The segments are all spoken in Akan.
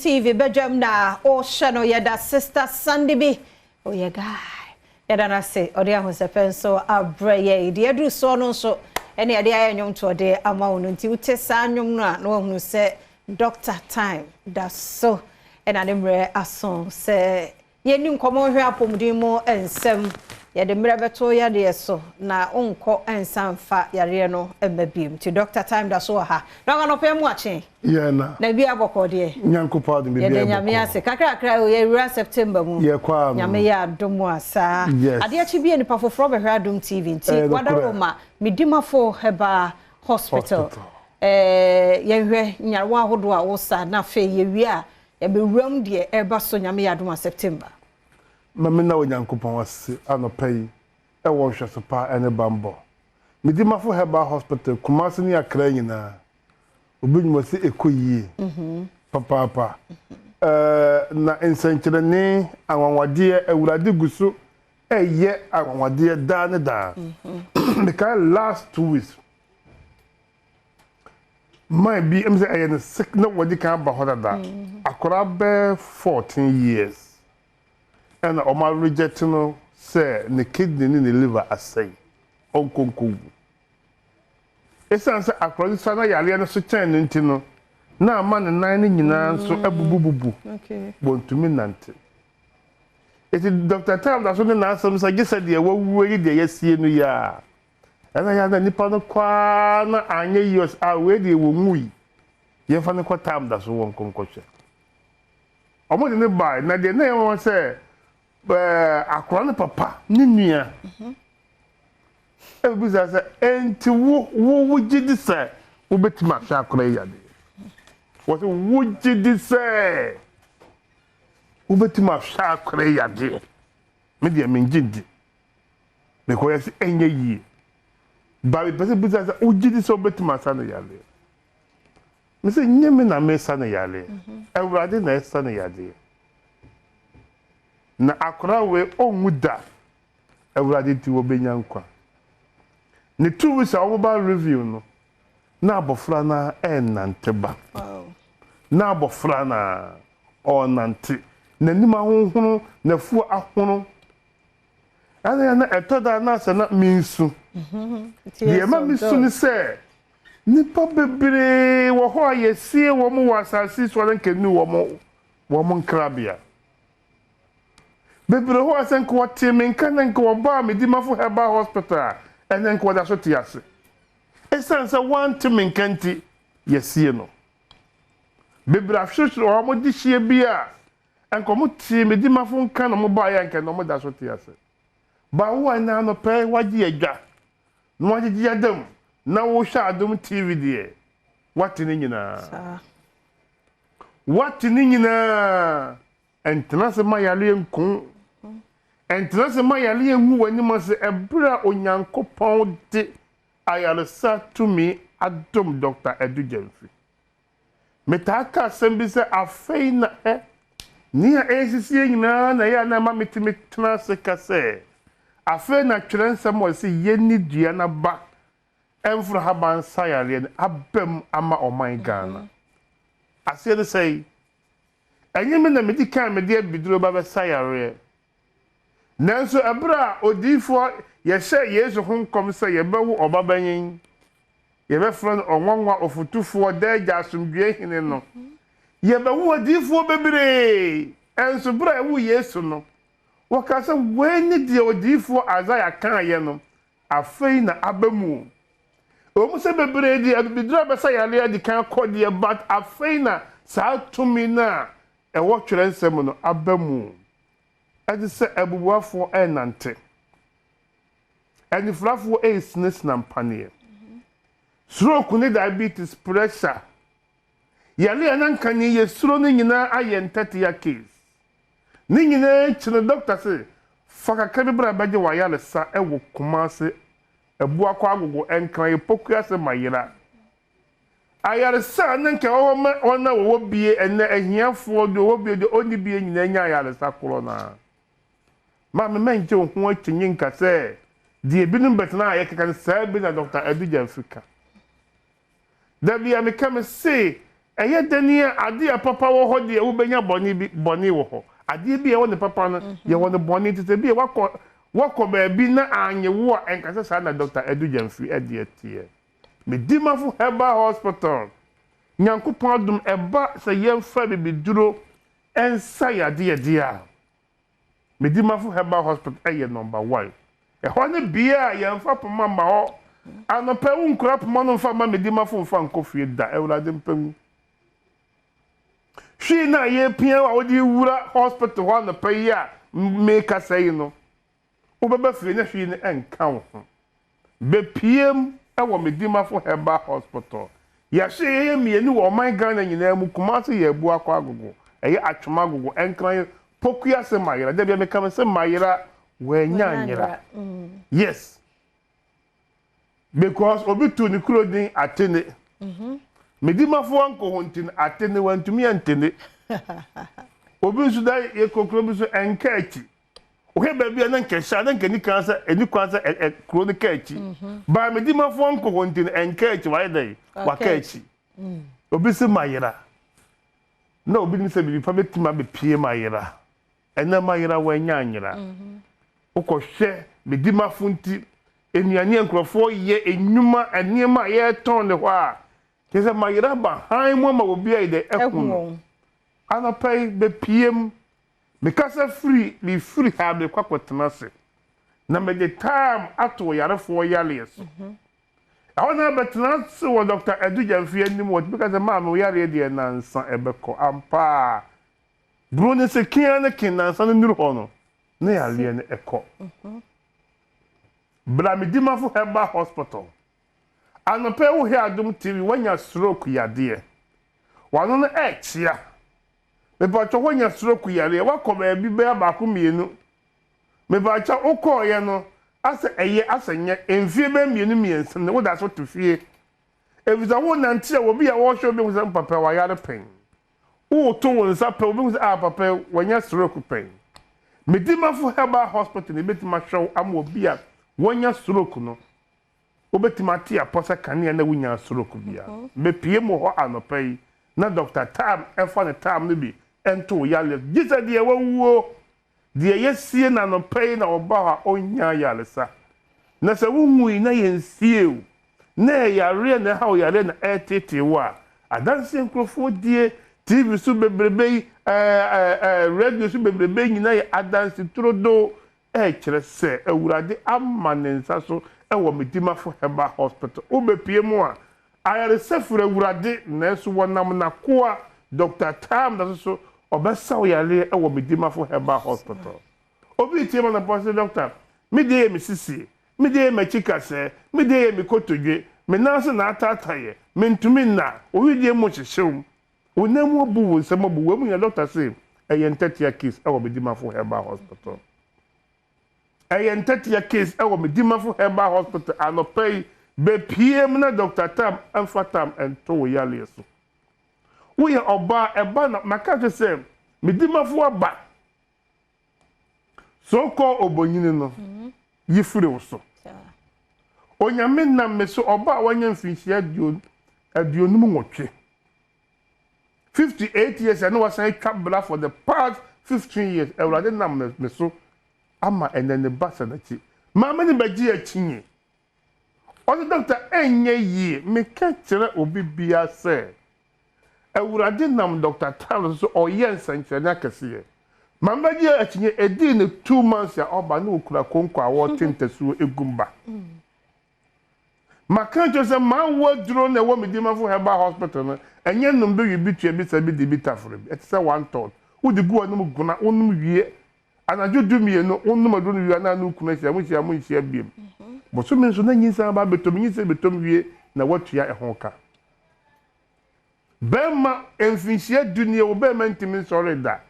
TV badwam na ɔhyɛ no. Yɛda Sister Sandy bi, ɔyɛ guy, yɛda no ase. Ɔde ahosɛpɛ nso abrɛ yɛ. Deɛ aduru soɔ no nso ɛne yɛde ayɛ nnwom ɔde ama wo no. Nti wote saa nnwom no a, na wahunu sɛ Doctor Time da so ɛna ne mmerɛ aso sɛ yɛni nkɔmmɔ hwɛ apɔmuden mu nsɛm. Yɛde mmerɛ bɛto yadeɛ so na wonkɔ nsa mfa yareɛ no mma biom. Nti Doctor Time da so wɔ ha na ɔkanɔpɛ mu akye. Yɛn na. Na bi abɔkɔ deɛ? Nyankopɔn adom, biribi yɛde Nyame ɛbɔkɔ. ase kakrakra o. Yɛwura September mu. Yɛkɔ ano. Nyame yɛ adom a saa adeɛ akyi bia nipa foforɔ bɛhwɛ Adom TV nti Ɛyɛ nokorɛ. Wadaroma Medimafo Herbal Hospital. Hospital. Yɛnhwɛ nyarewa ahodoɔ a wosa na afei yɛwie a yɛbɛwuram deɛ ɛreba so, Nyame yɛ adom a, September. Ma me na Onyankopɔn ase anɔpa yi ɛwɔ nhwɛso pa ne bambɔ. Medimafo Herbal Hospital, Kumase ne Akra nyinaa, obi nnwuma sɛ ɛkɔ yie papaapa. Na nsɛnkyerɛnne anwanwadeɛ, Awurade gu so ɛyɛ anwanwadeɛ daa ne daa. Mekae last 2 weeks, man bi sɛ ɛyɛ ne sick na wɔde kan aba hɔ dada. Akwaraa bɛɛ 14 years ɛna ɔmo reject no sɛ ne kidney ne ne liver asɛe, ɔnkɔnkɔ wu. Esiane sɛ akwaraa no sa na yareɛ no so kyɛn no nti no, na ama ne nan no nyinaa nso abubububu, wɔntumi nante. Eti Dr Time da so ne n'asɛm sɛ gye sɛ deɛ wawuo yi deɛ yɛasie no yi a, ɛna yɛ na nipa no kɔa na anyɛ yi ɔsɛ a wei deɛ wɔ nwu yi, yɛmfa no kɔ Time da so wɔ nkɔnkɔhwɛ. Ɔmo de ne baa na deɛ na yɛ wɔn sɛ akwaraa no papa ne nua ebisa sɛ, enti wo gye di sɛ wobɛtumi ahwɛ akwaraa yi yadeɛ? Wɔsɛ wo gye di sɛ wobɛtumi ahwɛ akwaraa yi yadeɛ? Me deɛ, mengye ndi because yɛsɛ ɛnyɛ yie ba. Mepɛ sɛ bisa sɛ wogye di sɛ wobɛtumi asa no yadeɛ? Me sɛ nyɛ me na mesa no yadeɛ, Awurade na ɛsa no yadeɛ. Na akwaraa wei ɔnwu da, Awurade nti wɔbɛnya nkwa. Ne 2 weeks a wɔba review no, na abɔfra no ɛnnante ba. Na abɔfra no ɔnante, n'anim ahohono, n'afuo ahono. Ɛna yɛ na ɛtɔ da na sɛ na mensu deɛ ɛma mesu ne sɛ nipa bebree wɔ hɔ a yɛsie wɔn wɔ asase so a na nkɛnu wɔn nkrabea bebree hɔ a sɛ nka wɔte me nka na nka wɔbaa Medimafo Herbal Hospital a, ɛnɛ nka wɔda so te ase. Ɛsiane sɛ wɔante me nka nti yɛsie no. Bebree ahwehwɛ wɔn de hyia bi a nka wɔn te Medimafo nka na wɔn baeɛ a, nka na wɔn da so te ase. Baawo a ɛna anɔpɛ wagye adwa na wagyegye adam na wohwɛ Adom TV deɛ, wate ne nyinaa, wate ne nyinaa. Ɛntena ase ma yareɛ nko, ɛntena ase ma yareɛ ngu w'anim ase ɛberɛ a Onyankopɔn de ayaresa tumi adom Dr Adu Gyamfi. Metaa ka asɛm bi sɛ afei na ɛ nea ɛresisie nyinaa na ɛyɛ a na ɛma metumi tena ase ka sɛ afei na twerɛ nsɛm wɔ sɛ yɛnni dua n'aba ɛmforo haban sa yareɛ no aba mu ama ɔman Ghana. Aseɛ no sɛe, ɛnyɛ me na medi kan mede abiduro ba bɛsa yareɛ, nanso ɛberɛ a odiyifoɔ yɛhyɛ Yesu ho nkɔm sɛ yɛbɛwo ɔbabanyin, yɛbɛfrɛ no Ɔnwanwa Ɔfotufoɔ, Daagya, Asomdwoe Hene no, yɛbɛwo adiyifoɔ bebree. Ɛnso berɛ a ɛwo Yesu no, wɔka sɛ wei ne deɛ odiyifoɔ Isaia kaeɛ no afei na aba mu. Ɛwɔ mu sɛ bebree de abibiduro a bɛsa yareɛ adi kan kɔ deɛ, but afei na saa tumi no a ɛwɔ twerɛ nsɛm no aba mu. Ɛte sɛ abubuafoɔ ɛrenante, anifurafoɔ ɛresinasina mpaneɛ, stroke ne diabetes, pressure yare a na nka ne yɛ suro no nyinaa ayɛ ntɛtea case. Ne nyinaa akyi no, doctor sɛ fa kakra bi bra bɛgye w'ayaresa ɛwɔ Kumase, Abuakɔ, Agogo, Nkran, Epokuase ma yera. Ayaresa a na nka ɛwɔ hɔ ma wɔn a wɔwɔ bie, ɛnɛ ahiafoɔ deɛ ɔwɔ bie deɛ ɔnni bie nyinaa nya ayaresa korɔ naa. Maame, mɛngye wo ho akyi nye nka sɛ deɛ ebinom bɛtena a yɛkeka no saa bi na Dr Adu Gyamfi ka. Dabi a meka me se Ɛyɛ dɛn a adeɛ a papa wɔ hɔ deɛ wobɛnya bɔne bi, bɔne wɔ hɔ. Adeɛ bi a ɛwɔ ne papa no, yɛwɔ no bɔne. Nti sɛ bi a wakɔ wakɔ baabi na anye wo a, ɛnka sɛ saa na Dr. Adu Gyamfi ɛdeɛ teɛ. Medimafo Herbal Hospital, Nyankopɔn adom ɛba sɛ yɛmfa bibiduro ɛnsa yadeɛ deɛ a, Medimafo Herbal Hospital ɛyɛ number one. Ɛhɔ ne bea a yɛmfa poma ma hɔ. Anɔpɛ wo nkura poma no mfa ma Medimafo mfa nkɔ fie da. Awurade mpɛ hwii na yɛpia a wode wura hospital hɔ anɔpɛ yi a mekasa yi no, wobɛba fie na hwii no ɛnka wo ho. Bepiem ɛwɔ Medimafo Herbal Hospital. Yɛahyɛ yɛyɛ mmienu wɔ ɔman Ghana nyinaa mu. Kumase yɛ abu akɔ Agogo, ɛyɛ Atwoma Agogo, Ɛnkran Pokuase Mayera. Dabi a meka me sɛ Mayera wɔanya nyera. Yes, because obi tu ne kuro din Atene. Medimafo ankɔ hɔ nti no Atene wantumi antene. Obi nso da yɛ kokuro bi so ɛnka akyi. Wohwɛ baabi a na nka hyɛ a na nka ni kan sɛ ɛni kwan sɛ ɛ kuro no ka akyi. Baa Medimafo ankɔ hɔ nti no ɛnka akyi wayɛ dɛ waka akyi. Obi sɛ Mayera na obi nim sɛ biribi pa bɛtumi abɛpie Mayera. Ɛnɛ Mayera wanya anyera. Wokɔhwɛ Medimafo nti nnuane a nkurɔfoɔ yɛ, nnwuma, nneɛma a yɛretɔn ne hɔ a kyerɛ sɛ Mayera ba han mu ama obi ayɛ dɛ ɛhu no. Anɔpa yi bɛpiem. Mekasa firi mefiri ha mekɔ akɔtena ase na mede time ato ɔyarefoɔ yareɛ so. Ɛhɔ na bɛtena ase wɔ Dr. Adu Gyamfi anim. Wɔtumi ka sɛ, "Maame, wo yareɛ deɛ nansa ɛbɛkɔ." Ampa a buro ne sɛ kea ne ke nansa no nuru hɔ no na yareɛ no ɛkɔ. Bra Medimafo Herbal Hospital. Anɔpɛ wohwɛ Adom TV, woanya stroke yadeɛ, wano no ɛɛkyea. Mepatwa, woanya stroke yareɛ, woakɔ baabi bɛyɛ baako mmienu. Mepatwa, wokɔɔyɛ no asɛ ɛyɛ asɛ nyɛ mfie bɛyɛ mmienu mmiɛnsa no woda so te fie. Efisɛ wonante a obi a wɔrehwɛ obi hu sɛ papa wayare pɛn. Woto wo nsa pɛ, obi hu sɛ ah, papa wanya stroke pɛn. Medimafo Herbal Hospital na ebetumi ahwɛ wo ama obi a wanya stroke no wobɛtumi ate apɔ sɛ kanea na wonya stroke bia. Mepie mu hɔ anɔpa yi na Dr. Tam ɛfa ne tam no bi ɛnto wo yareɛ. Gye sɛ deɛ wawuo deɛ yɛsie na anɔpa yi na ɔba hɔ a ɔnya yaresa. Na sɛ wohui na yɛnsie o na ɛyareɛ na ɛha wo yareɛ na ɛretete wo a, adanseɛ nkurɔfoɔ die TV so bebrebe yi, ɛɛ ɛɛ radio so bebrebe nyinaa yɛ adanse turodoo ɛrekyerɛ sɛ Awurade ama ne nsa so ɛwɔ Medimafo Herbal Hospital. Wobɛpie mu a ayaresa firi Awurade, nanso wɔnam n'akoa Dr. Tam da so so ɔbɛsa wo yareɛ ɛwɔ Medimafo Herbal Hospital. Obi tie ma na pɔ sɛ, "Doctor, me deɛ yɛ me sisie, me deɛ yɛ m'akyi kasɛɛ, me deɛ yɛ me kotodwe, me nan ase na ataatayɛ, mentumi nna, owideɛ mu hyehyew, wo nan mu abu, wo nsɛm abu." Wɔn mu nyina doctor se ɛyɛ ntɛtea case ɛwɔ Medimafo Herbal Hospital. Ɛyɛ ntɛtea case ɛwɔ Medimafo Herbal Hospital. Anɔpa yi bepie mu na Dr. Tam ɛmfa tam ɛnto wo yareɛ so. Woyɛ ɔbaa ɛba na maka kyerɛ sɛ Medimafo aba so kɔ obonyini no yi firi wo so. Onyame nam me so ɔbaa a wanya mfinhyia 58, 58 years, ɛne wasan atwa bra for the past 15 years. Awurade nam me so ama ɛnɛ ne ba sɛ n'akyi maame ne bɛgye akyinye. Ɔne doctor ɛnyɛ yie. Meka kyerɛ obi bia sɛ Awurade nam Dr. Tam so ɔyɛ nsɛnkyerɛnne akɛseɛ. Maame bɛgye akyinye ɛdii ne 2 months a ɔba ne okura konko a wɔte ntasuo egum ba. Maka kyerɛ sɛ maa wo aduro na ɛwɔ Medimafo Herbal Hospital no ɛnyɛ nnum bi wi bi tua bi sɛ bi de bi taforo bi. Ɛte sɛ one thought wode gu w'anom gona wonom wie anadwo 12 wonom aduro no wie anaa ne okunu ahyia mo hyia mo nhyia biem bosome nso na nyinsɛn aba abɛtɔm. Nyinsɛn bɛtɔm wie na watua ɛho ka. Bɛrima mfinhyia 10 nie wo bɛrima ntumi nsɔre da.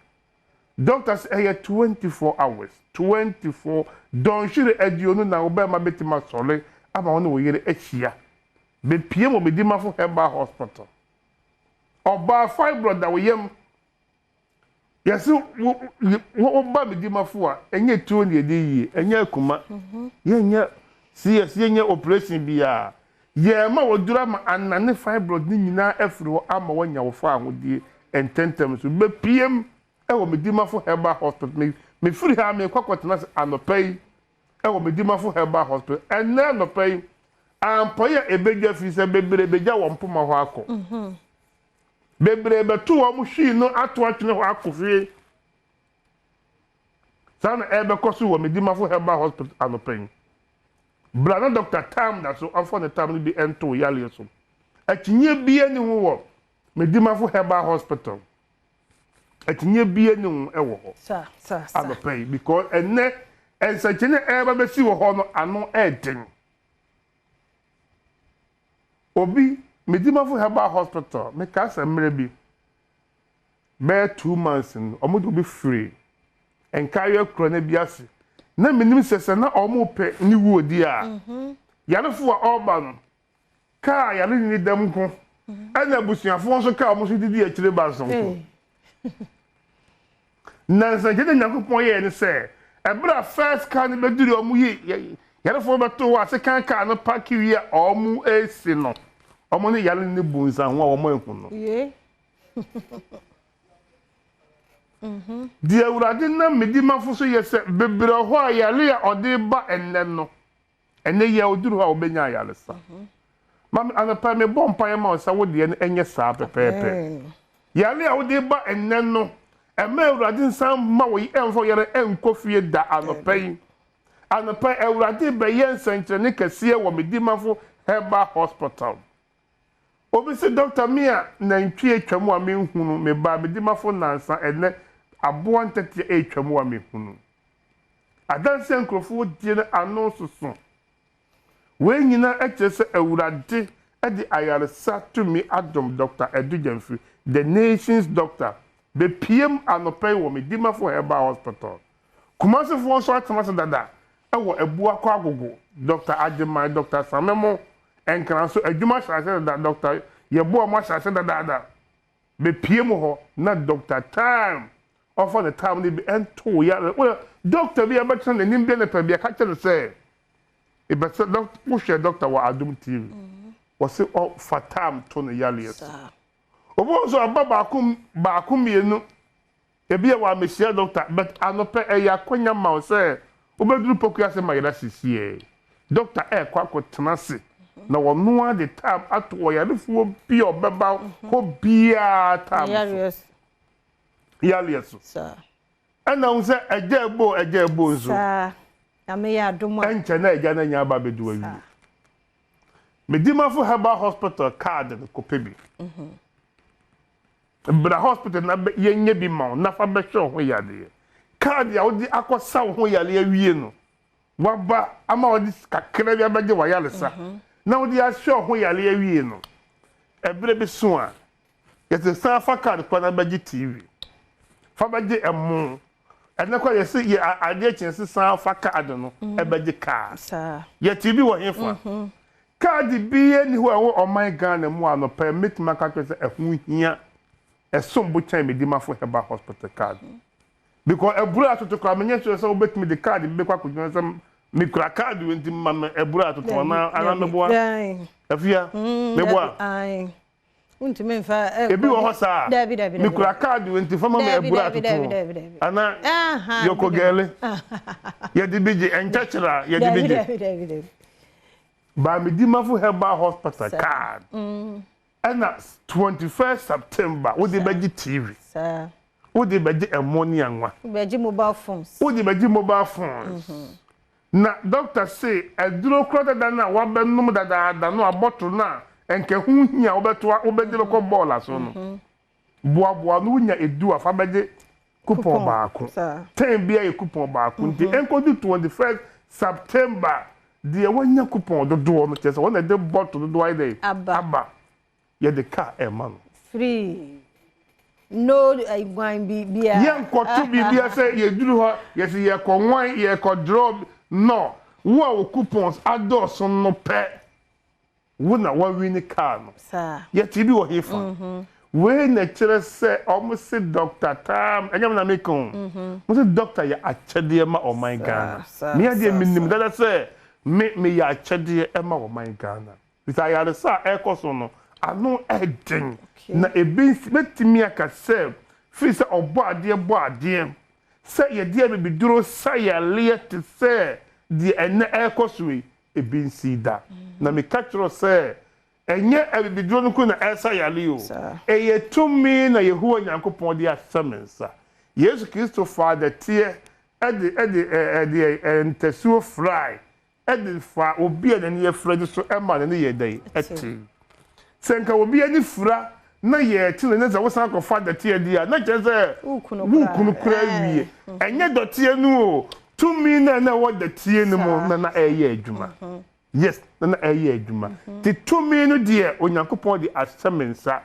Doctors ɛyɛ 24 hours, 24 dɔnhwere 20 na wo bɛrima bɛtumi asɔre ama wo ne wo yere ahyia. Bepie mu Medimafo Herbal Hospital. Ɔbaa, fibroid da wo yam, yɛsi wo wo ba Medimafo a ɛnyɛ tuo ne yɛde yie, ɛnyɛ akuma, yɛnyɛ cs, yɛnyɛ operation biara. Yɛrema wo aduru ama anane fibroid no nyinaa afiri hɔ ama woanya wo fawohodie ntɛntɛm so. Bɛpiem wɔ Medimafo Herbal Hospital. Me, mefiri ha merekɔ akɔtena ase anɔpa yi wɔ Medimafo Herbal Hospital. Ɛnnɛ anɔpa yi, ampɔe a ɛbɛdwa firi sɛ bebree bɛgya wɔn mpoma hɔ akɔ. Bebree bɛto wɔn hwii no ato atwene hɔ akɔ fie. Saa na ɛrebɛkɔ so wɔ Medimafo Herbal Hospital anɔpa yi. Bra na dɔkta tam da so ɔmfa ne tam no bi nto wo yareɛ so. Akyinnyeɛ biara nni ho wɔ Medimafo Herbal Hospital. Akyinnyeɛ biara nni ho wɔ hɔ anɔpa yi because ɛnnɛ nsɛnkyerɛnne a ɛreba bɛsi wɔ hɔ no ano ɛreden. Obi, Medimafo Herbal Hospital, mekaa sɛ mmerɛ bi, Bɛyɛ 2 months no, wɔde obi firi Nkaeɛ akura no bi ase. Na menim sɛ sɛ na wɔrepɛ ne wuo di a, yarefoɔ a ɔreba no, kaa yare ne dɛm nko, ɛna abusuafoɔ nso kaa wɔn nso didi akyire ba nso nko. Na nsɛnkyerɛnne a Nyankopɔn yɛɛ ne sɛ, ɛberɛ a first car no bɛduru wɔn yi yarefoɔ bɛto hɔ a second car no park wie a wɔn resi no, wɔn ne yare no bu nsa ho a wɔn ahu no. Deɛ Awurade nam me dimafo so yɛ sɛ bebree wɔ hɔ a yare a ɔde ba ɛnnɛ no, ɛnnɛ yi a ɔduru hɔ a ɔbɛnya ayaresa. Ma me anɔpa yi mebɔ mpaeɛ ma wo sɛ wo deɛ no ɛnyɛ saa pɛpɛɛpɛ. Yare a wode ba ɛnnɛ no, ɛmma Awurade nsan mma wo ɛmfa wo yare ɛnkɔ fie da anɔpa yi. Anɔpa yi Awurade bɛyɛ nsɛnkyerɛnne kɛseɛ wɔ me dimafo Herbal Hospital. Obi se doctor me a nantwi atwa mu a menhunu, me baa medimafo nnansa ɛnɛ aboa ntɛtea retwa mu a mehunu. Adanse a nkurɔfoɔ die no ano soso. Wei nyinaa kyerɛ sɛ Awurade de ayaresa tumi adom Doctor Adu Gyamfi, the nation's doctor, bɛpiem anɔpa yi wɔ Medimafo Herbal Hospital. Kumasefoɔ nso atena ase dada wɔ Abuakɔ Agogo, Doctor Agyeman, Doctor Samemo, Nkran nso adwuma hyɛ ase dada, Doctor Yeboah mo ahyɛ ase dadaada. Bepie mu hɔ na Doctor Time ɔfa ne time no bi nto yare. Woyɛ doctor bi a bɛtena n'anim bi anapa bi a ka kyerɛ no sɛ ebɛsɛ dɔk wohwɛ doctor wɔ Adom TV. Wɔse ɔfa time to no yareɛ so. Obi wɔ hɔ nso aba baako baako mmienu Ebia wammehyia dɔkta but anɔpɛ ɛyɛ akwanya ma wo sɛ wobɛduru Pokuase ma yɛda sesiɛ. Dɔkta ɛɛkɔ akɔtena ase na ɔno ara de time ato ɔyarefoɔ bi a ɔbɛba hɔ biara time so. Yareɛ so. Ɛna wohu sɛ agya ɛbɔ o agya ɛbɔ o nso. Ɛnkyɛ na agya no anya aba abɛdu awie. Medimafo Herbal Hospital card no kɔpɛ bi. Bra hospital na bɛ yɛnyɛ bi ma wo na fa bɛhwɛ wo ho yareɛ. Card a wode akɔsa wo ho yareɛ awie no, waba ama wɔde kakra bi abɛgye w'ayaresa na wode ahwɛ wo ho yareɛ awie no, ɛberɛ bi so a, yɛse san fa card kɔ na bɛgye TV, fa bɛgye ɛmo. Ɛnɛ koraa yɛse yɛ adeɛ kye yɛse san fa card no bɛgye car. Yɛte bi wɔ hefa? Kaadi biara nni hɔ a ɛwɔ ɔman Ghana mu a anɔpa yi mɛtumi aka akyerɛ sɛ ɛho hia, ɛsom bo kyɛn Medimafo Herbal Hospital kaadi. Because aburo a atoto koraa menyɛ sure sɛ wobɛtumi de kaadi bi bɛkɔ akɔgyina sɛ mekura kaadi wei nti ma me aburo a atoto anaa anaa meboa. Afia, meboa. Wontumi mfa eh, Ebi wɔ hɔ saa. Dabi dabi dabi. Mekura kaadi wei nti fa ma me aburo atoto. Dabi dabi dabi. Ana yɔkɔ gɛle. Yɛde bi gye nkyɛkyerɛ a yɛde bi gye. Dabi dabi dabi. Baamedimafo Herbal Hospital card. Ɛna 21st September wode bɛgye TV. Wode bɛgye ɛmo ne anwa. Wode bɛgye mobile phones. Wode bɛgye mobile phones. Na doctor se aduro kora dada no a wabɛnom dadaada no a bottle no a nka ɛho hia a wobɛto a wobɛde bɛkɔ bɔɔla so no, boaboa ano wonya edu a fa bɛgye coupon baako. Ten biara yɛ coupon baako nti ɛnkɔdu 21st September deɛ wanya coupon dodoɔ no kyerɛ sɛ wɔn na ɛde bottle dodoɔ ayɛ dɛn aba yɛde car ɛma no. Free. No nwan biribiara. Yɛnkɔto biribiara sɛ yɛduru hɔ yɛsɛ yɛkɔ nwan yɛkɔ draw no wo a wo coupons adɔɔso no pɛ wo na wawini car no. Yɛte bi wɔ hefa? Wei na ɛkyerɛ sɛ ɔmo se Doctor Tam ɛnyɛ me na meka o mo se doctor yɛ akyɛdeɛ ma ɔman Ghana. Me adeɛ menim dada sɛ me meyɛ akyɛdeɛ ma ɔman Ghana. Firi sɛ ayaresa a ɛrekɔ so no, ano yɛ den. Na ebi nso bɛtumi aka sɛ, firi sɛ Ɔbɔadeɛ bɔɔ adeɛ sɛ yɛde abibiduro sa yareɛ te sɛ deɛ ɛnnɛ ɛrekɔ so yi, ebi nsii da. Na meka kyerɛ wo sɛ, ɛnyɛ abibiduro no nko na ɛresa yareɛ o, ɛyɛ tumi na Yehowa Nyankopɔn de ahyɛ me nsa. Yesu Kristo faa dɛteɛ de de ɛdeɛ ntasuo frae de faa obi a n'ani afira no so maa n'ani yɛɛ dɛn? Ɛtee. Sɛ nka obi ani fira na yɛrete no na sɛ wosan kɔfa dɔteɛ deɛ a, na kyerɛ sɛ woreku no koraa awie. Ɛnyɛ dɔteɛ no o, tumi no a na ɛwɔ dɔteɛ no mu na na ɛreyɛ adwuma. Yes, na na ɛreyɛ adwuma. Nti tumi no deɛ Onyankopɔn de ahyɛ me nsa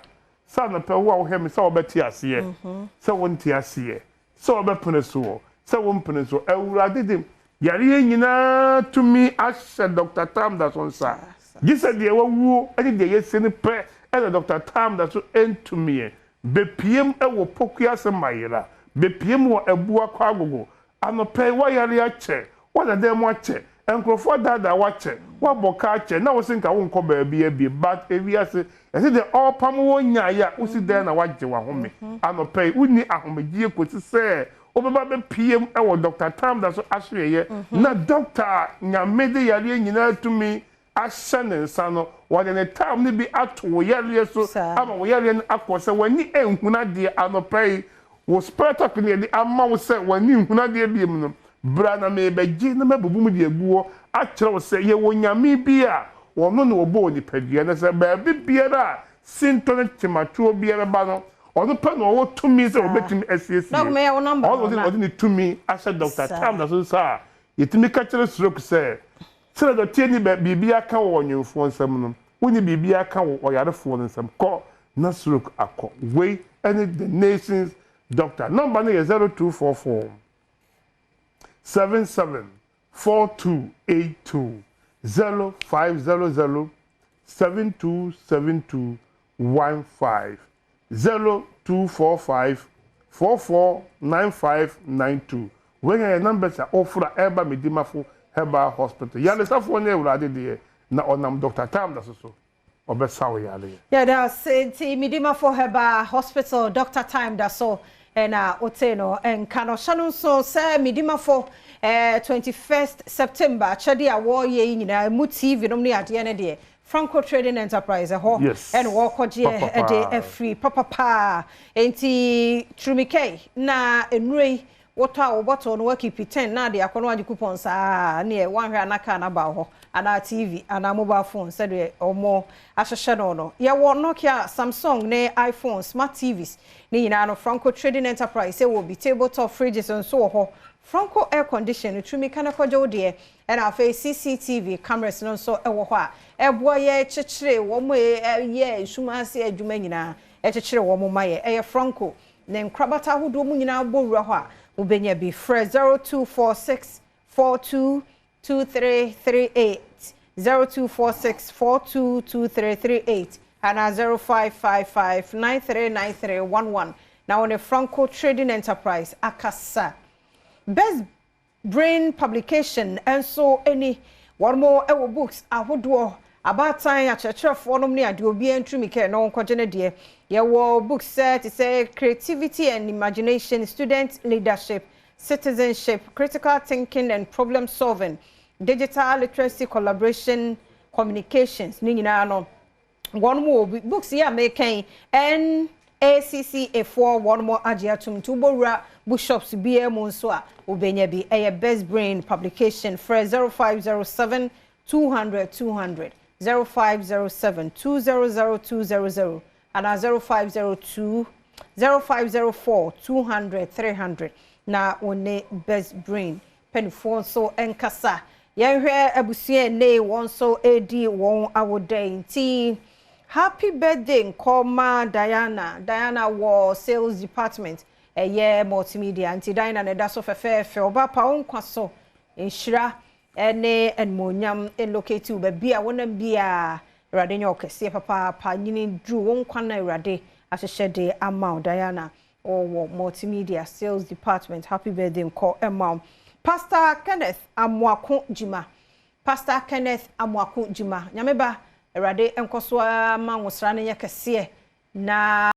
sɛ anɔpa wo a wohwɛ me sɛ wobɛte aseɛ, sɛ wonte aseɛ, Sɛ wɔbɛpene soɔ, sɛ wompene soɔ, Awurade de yareɛ nyinaa tumi ahyɛ Dɔkta Tam da so nsa. Gye sɛ deɛ wawuo ne deɛ yɛasie no pɛ na Dɔkta Tam da so ntumiɛ. Bɛpiem wɔ Pokuase Mayera, bɛpiem wɔ Abua Kwagogo. Anɔpa yi woayare akyɛ, woada dan mu akyɛ, Nkurɔfoɔ adaadaa wo akyɛ, woabɔ ka akyɛ, na wose nka wonkɔ baabiara bio, but ewiase, ɛse deɛ ɔrepam wo nyaeɛ a, wosi dɛn na woagye w'ahome? Anɔpa yi, wonni ahomegyeɛ kɔsi sɛ wobɛba abɛpiem wɔ Doctor Tamda so asoɛeɛ, na Doctor a Nyame de yareɛ nyinaa tumi ahyɛ ne nsa no, wɔde ne tam no bi ato wo yareɛ so ama wo yareɛ no akɔ. Sɛ w'ani nhunu adeɛ anɔpa yi, wo spɛtɔk no yɛde ama wo sɛ w'ani nhunu adeɛ biom no, bra na merebɛgye na mabubu mu de agu hɔ akyerɛ wo sɛ yɛwɔ Nyame bi a ɔno na ɔbɔɔ nipadua, na sɛ baabi biara a sintɔ ne kyematoɔ biara ba no, ɔno pɛ na ɔwɔ tumi sɛ ɔbɛtumi asiesie. Ɔno na ɔde ne tumi ahyɛ Dɔkta Tam so nsa a yɛtumi ka kyerɛ stroke sɛ, Sɛdeɛ dɔteɛ nni biribiara ka wɔ ɔnwemfoɔ nsam no, wonni biribiara ka wɔ ɔyarefoɔ no nsam. Kɔ na stroke akɔ. Wei ne The Nation's Doctor. Nɔmba no yɛ 0244 77 4282, 0500 72 72 15, 0245 44 9592. Wei yɛ yɛn numbers a wofrɛ a ɛreba Medimafo Herbal Hospital. Yaresafoɔ ne Awurade deɛ, na ɔnam Doctor Tamdas so ɔbɛsa wo yareɛ. Yɛda ase nti Medimafo Herbal Hospital Doctor Time da so na wotee no nka no. Hyɛ no nso sɛ Medimafo 21st September akyɛdeɛ a wɔreyɛ yi nyinaa ɛmu TV nom ne adeɛ no deɛ Franco Trading Enterprise ɛhɔ na wɔrekɔgyeɛ de afiri papapaa. Enti Turumikɛi na nnuro yi wotɔ a wo bottle no woakipi ten na ade akɔ na woagye coupon saa neɛ woanhwɛ a na car no aba wo hɔ anaa TV anaa mobile phone sɛdeɛ wɔn ahyehyɛ no no. Yɛwɔ Nokia, Samsung ne iPhone, smart TVs ne nyinaa no Franco Trading Enterprise wɔ bi. Table top fridges nso wɔ hɔ. Franco air condition no Turumika na kɔgye wo deɛ. Ɛna afei CCTV cameras no nso wɔ hɔ a ɛboa yɛ kyekyere wɔn a ɛyɛ sum ase adwuma nyinaa, ɛkyekyere wɔn ma yɛ. Ɛyɛ Franco ne nkorabata ahodoɔ mu nyinaa bɔ wura hɔ a wobɛnya bi. Frɛ 0246 42 2338, 0246 42 2338 anaa 0555 939311 na wo ne Franco Trading Enterprise akasa. Best Brain Publication nso ni. Wɔn wɔ books ahodoɔ, abaatan, akyerɛkyerɛfoɔ nom ne adeɛ, obiara ntumi kɛ na ɔnkɔgye ne deɛ. Yɛwɔ books sɛ te sɛ Creativity and Imagination, Student Leadership, Citizenship, Critical Thinking and Problem Solving, Digital Literacy, Collaboration, Communications ne nyinaa no Wɔn wɔ bi books yi a meka yi NACCA foɔ wɔn agye atum nti wobɔ wura book shops biara mu nso a wobɛnya bi. Ɛyɛ Best Brain Publication. Frɛ 0507 200 200, 0507 200 200 anaa 0502 0504 200 300 na wo ne Best Brain Mpaninfoɔ nso nkasa. Yɛnhwɛ abusua ɛnɛ yi wɔn nso redi wɔn awoda yi nti happy birthday nkɔ ma Diana. Diana wɔ sales department ɛyɛ multimedia nti Diana na ɛda so fɛfɛɛfɛ ɔba pa wo nkwa so nhyira ɛne animuonyam locate wo baabi a wonam biara Awurade nyɛ ɔkɛseɛ papaapa nyini duru wo nkwa na Awurade ahyehyɛ de ama wo Diana. Ɔwɔ Multimedia Sales Department Happy birthday nkɔ mma wo Pastor Kenneth Amoako Gyima Pastor Kenneth Amoako Gyima Nyame ba Awurade nkɔ so ara ma nwosra no nyɛ kɛseɛ na.